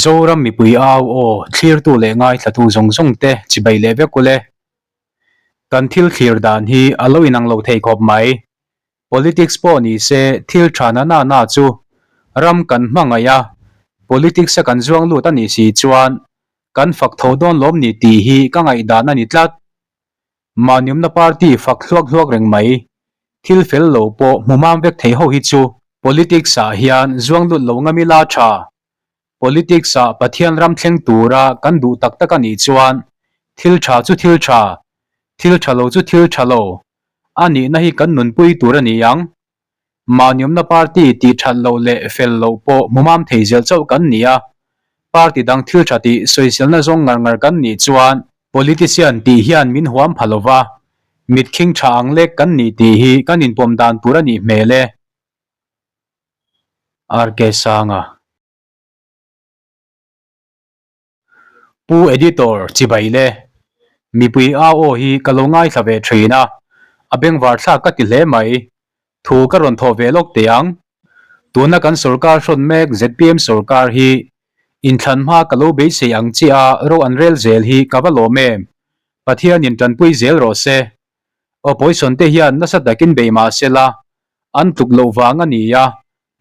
Zoram mipui au aw thlirtu leh ngaithlatu zawng zawng te chibai leh vek ule. Kan thil thlir dan hi a lo inang lo thei khawp mai. Politics pawh ni se thil tha na na na chu ram kan hmangaih a, politics a kan zuang lut a nih si chuan kan fak tho dawn lawm ni tih hi ka ngaihdan a ni tlat. Mahniumna party fak hluak hluak reng mai. Thil fel lo pawh hmu mam vek thei ho hi chu politics ah hian zuang lut lo ngam ila tha. Politics ah Pathian ram thleng tura kan duh tak tak a nih chuan thil tha chu thil tha, thil tha lo chu thil tha lo a nihna hi kan nunpui tur a ni ang. Mahniumna party tih that loh leh fel loh pawh hmu mam thei zel chauh kan ni a, party dang thil tha tih sawiselna zawng ngar ngar kan nih chuan politician tih hian min huam pha lo va, mitkhing tha ang lek kan ni tih hi kan inpawm dan tur a nih hmel e. RK Sanga. Pu Editor chibai le. Mipui au aw hi ka lo ngaithla ve thin a, a bengvar thlak ka ti hle mai. Thu ka rawn thawh ve lawk teh ang. Tuna kan sorkar hrawn mek zpm sorkar hi inthlan hma ka lo beisei ang chiah a ro an rel zel hi ka va lawm em. Pathianin tanpui zel rawh se. Opposition te hian nasa takin bei mah sela an tluk loh vang a ni a,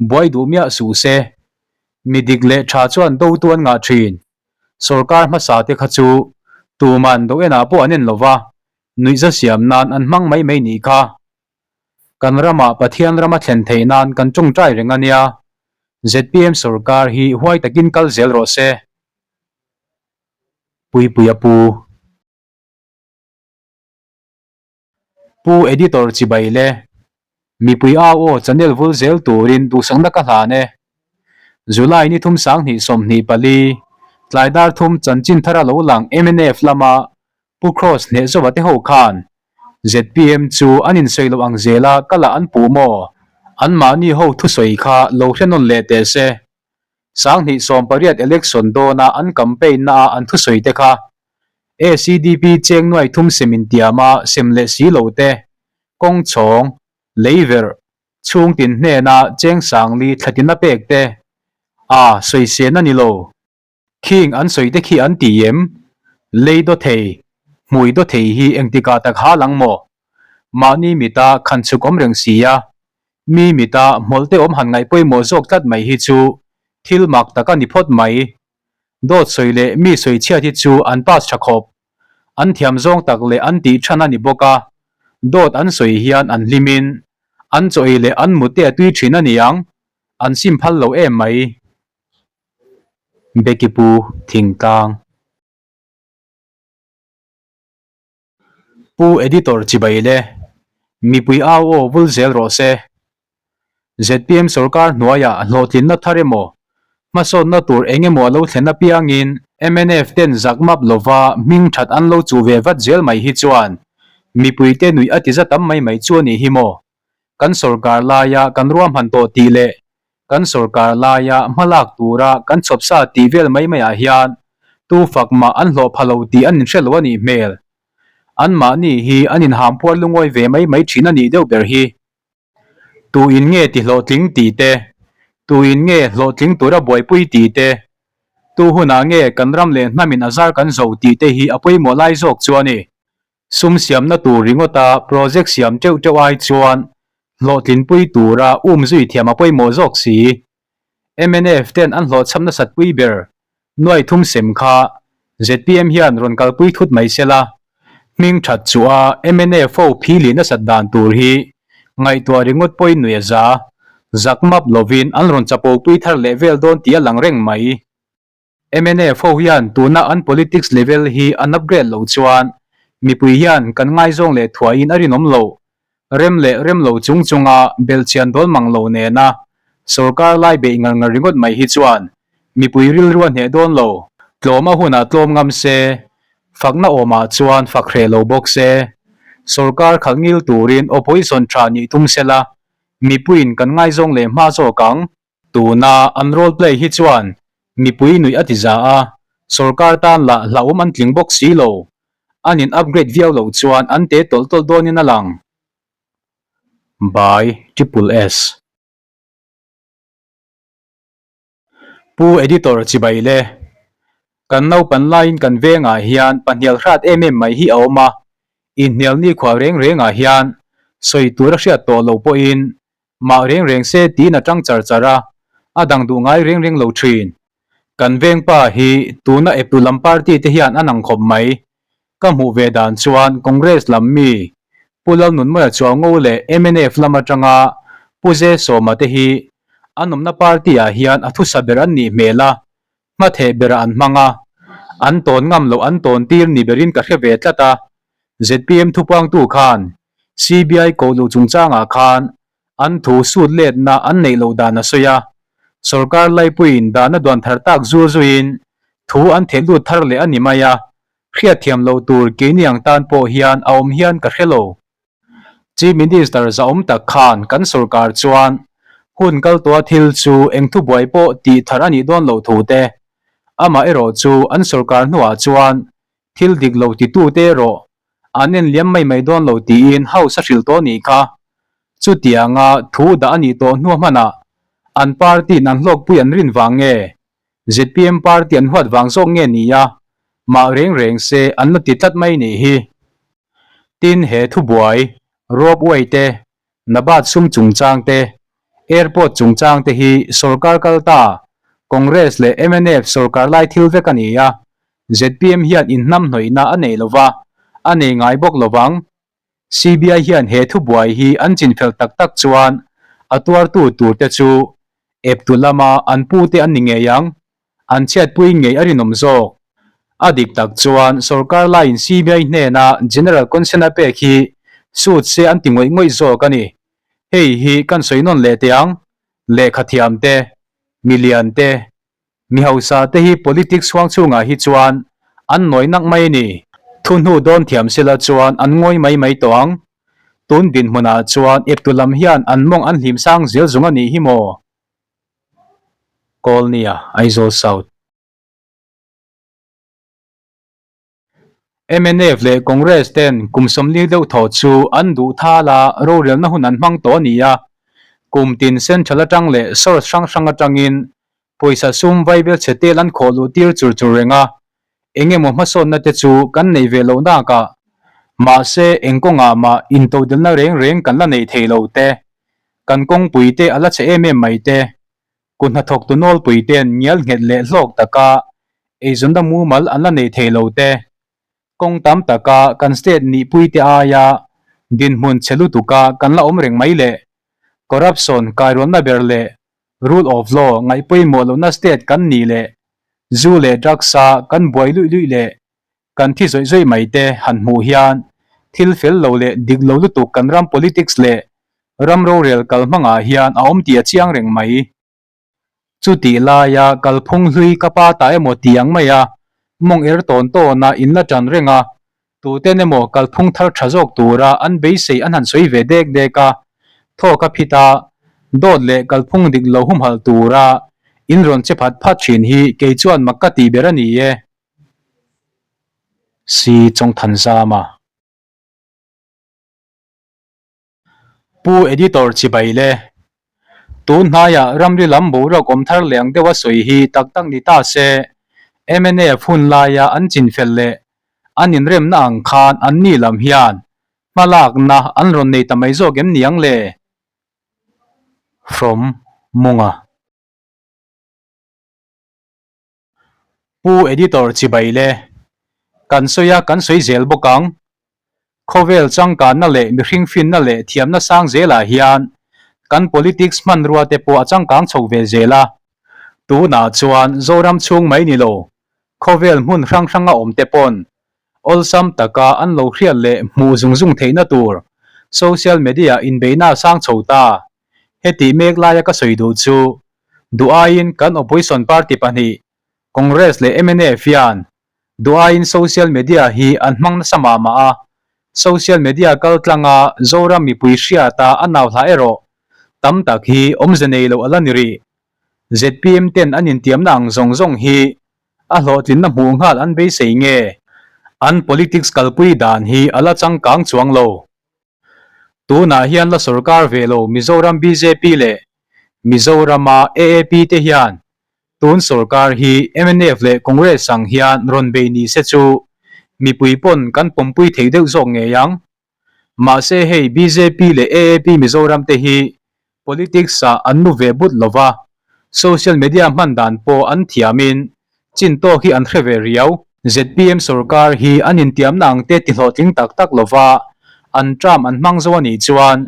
Buai duh miah suh se. Mi dik leh tha chuan dotu an ngah thin. Sorkar hmasa te kha chu tuman do enah pawh an en lo va, nuihza siam nan an hmang mai mai nih kha. Kan ramah Pathian ram a thlen theih nan kan tawngtai reng a nia. Zpm sorkar hi huai takin kal zel rawh se. Puipuia Pu. Pu Editor chibai le. Mipui au aw channel vul zel turin duhsakna ka hlan e. July ni thum 2024, tlai dar thum chanchin thar a lo lang mnf lama Pu Kross hneh zova te ho khan zpm chu an insawi loh ang zela ka lah an puh maw? Anmahni ho thusawi kha lo hre nawn leh teh se. 2018 election dawna an campaign na a an thusawi te kha ACDP cheng nuai thum sem intiam a sem leh si lo te, kawng chhawng, lei verh, chhung tin hnena cheng sangli thlatin a pek te, a sawi sen a ni lo. Khing an sawi te khi an ti em? Lei daw thei, hmui daw thei hi engtikah tak ha lang maw? Mahni mita khan chhuk awm reng si a, mi mita hmawlhte awm han ngaih pawimawh zawk tlat mai hi chu thil mak tak a ni phawt mai. Dawt sawi leh mi sawi chhiat hi chu an pass tha khawp. An thiam zawng tak leh an tih than a ni bawk a, dawt an sawi hian an hlimin an chaw ei leh an mute a tui thin a niang, an sim phal lo em mai. Becky Pu Thingtlang. Pu Editor chibai le, mipui au aw vul zel rawh se. Zpm sorkar hnuaiah hlawhtlinna thar emaw, hmasawnna tur eng emaw a lo thlen apiangin mnf ten zak map lova hming that an lo chuh ve vat zel mai hi chuan mipuite nuih a ti za tam mai mai chu a nih hi maw? Kan sorkar laia kan ruahman tawh tih leh kan sorkar laia hmalak tura kan chhawp sa tih vel mai maiah hian tu fak mah an hlawh pha lo tih an inhre lo a nih hmel. Anmahni hi an inhampuar lungawi ve mai mai thin a nih deuh ber hi. Tu in nge ti hlawhtling tih te, tu in nge hlawhtling tura buaipui tih te, tu hunah nge kan ram leh hnamin a zar kan zo tih te hi a pawimawh lai zawk chu a ni. Sum siamna tur ringawta project siam teuh teuh ai chuan hlawhtlinpui tura um zui thiam a pawimawh zawk si. Mnf ten an hlawhchham nasat pui ber nuai thum sem kha zpm hian rawn kalpui thut mai sela, hming that chu a mnf ho phi lih nasat dan tur hi ngaihtuah ringawt pawhin nuih a za, zak map lovin an rawn chapo pui thar leh vel dawn tih a lang reng mai. Mnf ho hian tuna an politics level hi an upgrade loh chuan mipui hian kan ngaizawng leh thuaiin a rinawm loh. Rem leh rem lo chung chunga belhchian dawl mang lo nena sorkar lai beih ngar ngar ringawt mai hi chuan mipui rilru a hneh dawn lo. Tlawm a hunah tlawm ngam se, fakna awmah chuan fak hreh lo bawk se, sorkar khalh ngil turin opposition tha nih tum sela mipuiin kan ngaizawng leh hma zawk ang. Tuna an role play hi chuan mipui nuih a ti za a, sorkar tan lah hlauhawm an tling bawk si lo. An in upgrade viau loh chuan an te tawlh tawlh dawnin a lang. By Triple S. Pu Editor chibai le. Kan naupan laiin kan vengah hian pahnial hrat em em mai hi a awm a, inhnial nikhua reng rengah hian sawi tur a hriat tawh loh pawhin mah reng reng se tiin a tang char char a, a dang duh ngai reng reng lo thin. Kan vengpa hi tuna eptu lam party te hian an ang khawp mai. Ka hmuh ve dan chuan Congress lam mi Pu Lalnunmawia Chuango leh mnf lam atanga Pu Zesawma te hi an awmna party ah hian a thusa ber an nih hmel a, hmatheh berah an hmang a, an tawn ngam loh an tawn tir ni berin ka hre ve tlat a, zpm thupuangtu khan CBI koh luh chungchangah khan an thu sut letna an neih loh dan a sawi a, sorkar laipuiin dan a duan thar tak zur zuiin thu an theh lut thar leh a ni mai a, hriatthiam loh tur keini ang tan pawh hian a awm hian ka hre lo. Chief Minister zahawm tak khan kan sorkar chuan hun kal tawha thil chu eng thubuai pawh tih thar a nih dawn loh thu te, amah erawh chu an sorkar hnuah chuan thil dik lo titute erawh an en liam mai mai dawn lo tiin House a hrilh tawh nih kha. Chutianga thu dah a nih tawh hnu hmanah an party-in an hlawkpui an rin vang nge? Zpm party an huat vang zawk nge ni a? Mah reng reng se an la ti tlat mai nih hi. Tin he thubuai, rope way te, Nabat sum chungchang te, airport chungchang te hi sorkar kal ta, Congress leh mnf sorkar lai thil vek a ni a, zpm hian inhnamhnawihna a nei lova, a nei ngai bawk lovang. CBI hian he thubuai hi an chinfel tak tak chuan a tuartu turte chu eptu lama an pute an ni ngei ang, an chhiatpui ngei a rinawm zawk. A dik tak chuan sorkar laiin CBI hnena General Consent a pek hi sut se an ti ngawih ngawih zawk a ni. Hei hi kan sawi nawn leh teh ang, lehkhathiam te, milian te, Mi hausa te hi politics huang chhungah hi chuan an nawi nak mai a ni. Thu hnu dawn thiam sela chuan an ngawi mai mai tawh ang. Tun dinhmunah chuan eptu lam hian an mawng an hlim sang zel zung a nih hi maw? Kawlnia, Aizawl South. Mnf leh Congress ten kum 40 deuh thaw chu an duh thal a, rorelna hun an hmang tawh a ni a. Kum tin central atang leh source hrang hrang atangin pawisa sum vaibel chhe tel an khawh luh tir chur chur reng a, eng emaw hmasawnna te chu kan nei ve loh nakah mahse eng kawngah mah intodelna reng reng kan la nei thei lo te, kan kawngpui te a la chhe em em mai te. Kut hnathawktu nawlpui ten ngial nghet leh hlawk taka eizawnna mumal an la nei thei lo te, kawng tam taka kan state nihpuite aia dinhmun chhe lutuka kan la awm reng mai leh corruption kairualna ber leh rule of law ngaih pawimawh lohna state kan nih leh zu leh drugs-a kan buai luih luih leh kan thi zawih zawih mai te han hmuh hian thil fel lo leh dik lo lutuk kan ram politics leh ram rorel kal hmangah hian a awm tih a chiang reng mai. Chutih laia kalphung hlui ka pa ta emaw ti ang mai a, mawng er tawn tawn a in la tan reng a, tuten emaw kalphung thar tha zawk tura an beisei an han sawi ve dek dek a, thawk a phit a, dawt leh kalphung dik lo humhalh tura in rawn che phat phat thin hi kei chuan mak ka tih ber a ni e. Si Chawngthanzama. Pu Editor chibai le. Tun hnaiah ramri lam boruak awm thar leh ang deuha sawi hi tak tak ni ta se, mnf hun laia an chinfel leh an inremna ang khan anni lam hian hmalakna an rawn nei ta mai zawk em ni ang le? From Munga. Pu Editor chibai le. Kan sawi a, kan sawi zel bawk ang. Khawvel changkanna leh mihring finna leh thiamna sang zelah hian kan politics hmanrua te pawh a changkang chho ve zel a. Tunah chuan Zoram chhung mai ni lo, khawvel hmun hrang hranga awm te pawn awlsam taka an lo hriat leh hmuh zung zung theihna tur social media inbeihna a sang chho ta. Hetih mek laia ka sawi duh chu Duh aiin kan opposition party pahnih Congress leh mnf hian duh aiin social media hi an hmang nasa mah mah a, social media kal tlanga Zoram mipui hriata a nau hla erawh tam tak hi awmze nei loh a la ni rih. Zpm ten an intiamna ang zawng zawng hi a hlawhtlinna hmuh nghal an beisei nge? An politics kalpui dan hi a la changkang chuang lo. Tunah hian la sorkar ve lo Mizoram bjp leh Mizorama AAP te hian Tun sorkar hi mnf leh Congress ang hian rawn bei ni se chu mipui pawn kan pawmpui thei deuh zawk ngei ang. Mahse hei bjp leh AAP Mizoram te hi politics ah an nu ve but lova, social media hman dan pawh an thiamin chin tawk hi an hre ve riau. Zpm sorkar hi an intiamna ang te ti hlawhtling tak tak lova an term an hmang zo a nih chuan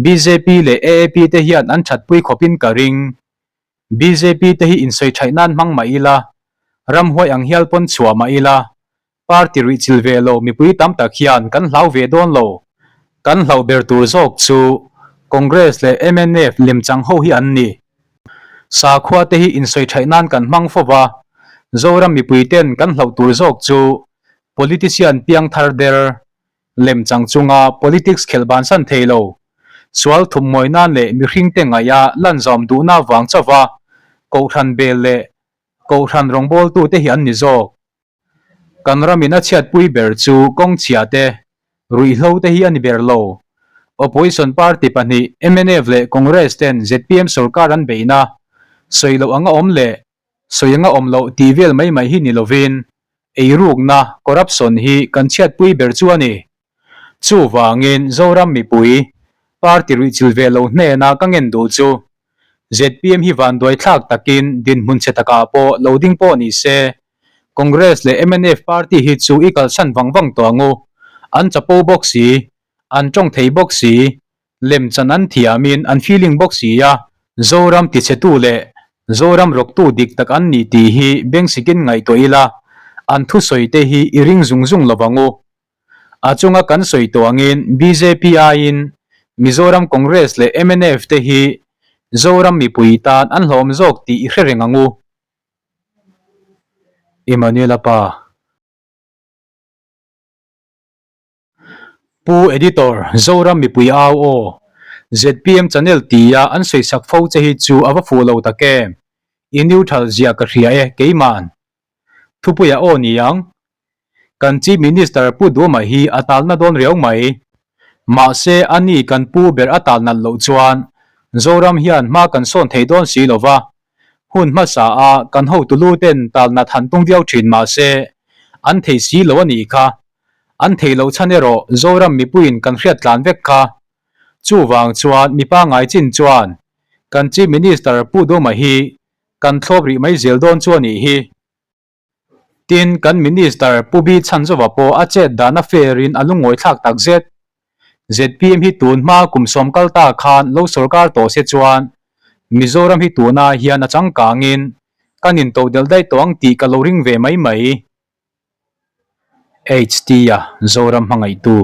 bjp leh AAP te hian an thatpui khawpin ka ring. Bjp te hi insawi thaih nan hmang mah ila, ramhuai ang hial pawn chhuah mah ila, party ruih chil ve lo mipui tam tak hian kan hlau ve dawn lo. Kan hlauh ber tur zawk chu Congress leh mnf lemchang ho hi an ni. Sakhua te hi insawi thaih nan kan hmang fo va, Zoram mipui ten kan hlauh tur zawk chu politician piangthar der Lemchang chunga politics khelh bansan thei lo, sual thum mawi nan leh mihringte ngaih a lan zawm duhna vang chauva Kohhran bel leh Kohhran rawngbawltute hi an ni zawk. Kan ramin a chhiatpui ber chu kawngchhia te, ruihhlo te hi a ni ber lo. Opposition party pahnih mnf leh Congress ten zpm sorkar an beihna sawi loh anga awm leh Sawi anga awm loh tih vel mai mai hi ni lovin eirukna, corruption, hi kan chhiatpui ber chu a ni. Chuvangin Zoram mipui, party ruihchilh ve lo hnena ka ngen duh chu zpm hi vanduai thlak takin dinhmun chhe takah pawh lo ding pawh ni se, Congress leh mnf party hi chu i kalsan vang vang tawh ang u. An chapo bawk si, an tawng thei bawk si, Lemchan an thiamin an feeling bawk si a, Zoram tichhetu leh Zoram rawktu dik tak an ni tih hi bengsikin ngaihtuah ila, an thusawi te hi i ring zung zung lo vang u. A chunga kan sawi tawh angin bjp aiin Mizoram Congress leh mnf te hi Zoram mipui tan an hlawm zawk tih i hre reng ang u. Emmanuel-a pa. Pu Editor, Zoram mipui au aw. Zpm channel tia an sawisak fo che hi chu a va fuh lo tak em. I neutral zia ka hria e, keiman. Thupuia aw ni ang. Kan Chief Minister Pu Duhma hi a talna dawn riau mai. Mahse a ni kan pu ber a tal nalh loh chuan Zoram hian hma kan sawn thei dawn si lo va. Hun hmasa a kan hotu lu ten tal nat han tum viau thin mahse an thei si lo a nih kha. An thei loh chhan erawh Zoram mipuiin kan hriat tlan vek kha. Chuvang chuan mi pangngai chin chuan kan Chief Minister Pu Duma hi kan thlawp rih mai zel dawn chu a nih hi. Tin, kan Minister Pu Bi Chhanzova pawh a chet dan a fair in a lungawi thlak tak zet. Zpm hi tun hma kum sawm kal ta khan lo sorkar tawh se chuan Mizoram hi tuna hian a changkangin kan intodelh daih tawh ang tih ka lo ring ve mai mai. HT-a Zoram hmangaihtu.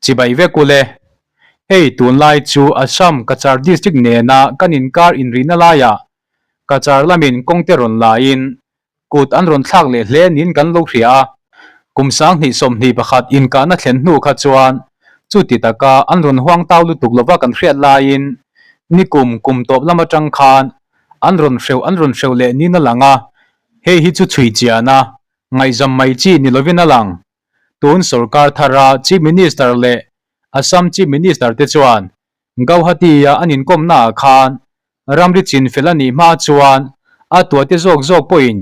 Chibai vek ule. Hei tunlai chu Assam Cachar District nena kan inkar inrihna laiah Cachar lamin kawngte rawn laiin kut an rawn thlak leh hle niin kan lo hria a. Kum 2021 inkahna thlen hnu kha chuan chuti taka an rawn huang tau lutuk lova kan hriat laiin nikum kum tawp lam atang khan an rawn hreuh an rawn hreuh leh niin a lang a, hei hi chu chhui chian a ngaihzam mai chi ni lovin a lang. Tun sorkar thara Chief Minister leh Assam Chief Minister te chuan Gauhati-a an inkawmnaah khan ramri chin fel a nih hma chuan a tuahte zawk zawk pawhin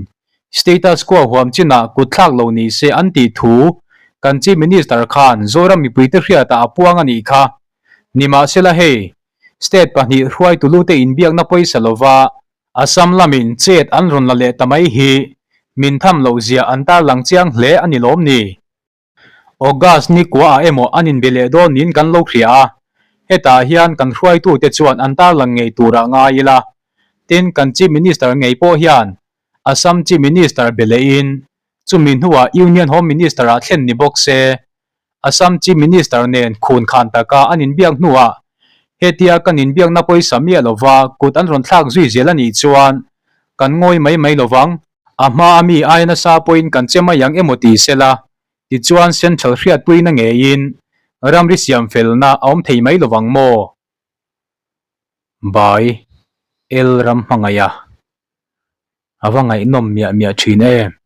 status quo huam chinah kut thlak lo ni se an tih thu kan Chief Minister khan Zoram mipuite hriatah a puang a nih kha. Nimahsela hei, state pahnih hruaitulute inbiakna pawisa lova Assam lamin chet an rawn la leh ta mai hi min tham loh zia an tarlang chiang hle a ni lawm ni? August ni kua ah emaw an inbe leh dawn niin kan lo hria a, hetah hian kan hruaitute chuan an tarlang ngei turah ngai ila. Tin, kan Chief Minister ngei pawh hian Assam Chief Minister be lehin chumi hnuah Union Home Minister ah thlen ni bawk se, Assam Chief Minister nen khun khan taka an inbiak hnuah hetia kan inbiakna pawisa miah lova kut an rawn thlak zui zel a nih chuan kan ngawi mai mai lovang. A hma a mi aia nasa pawhin kan che mai ang emaw ti sela, tichuan Central hriatpuina ngeiin ramri siam felna a awm thei mai lovang maw? Bai El ram hmangaih a, a va ngaihnawm miah miah thin em.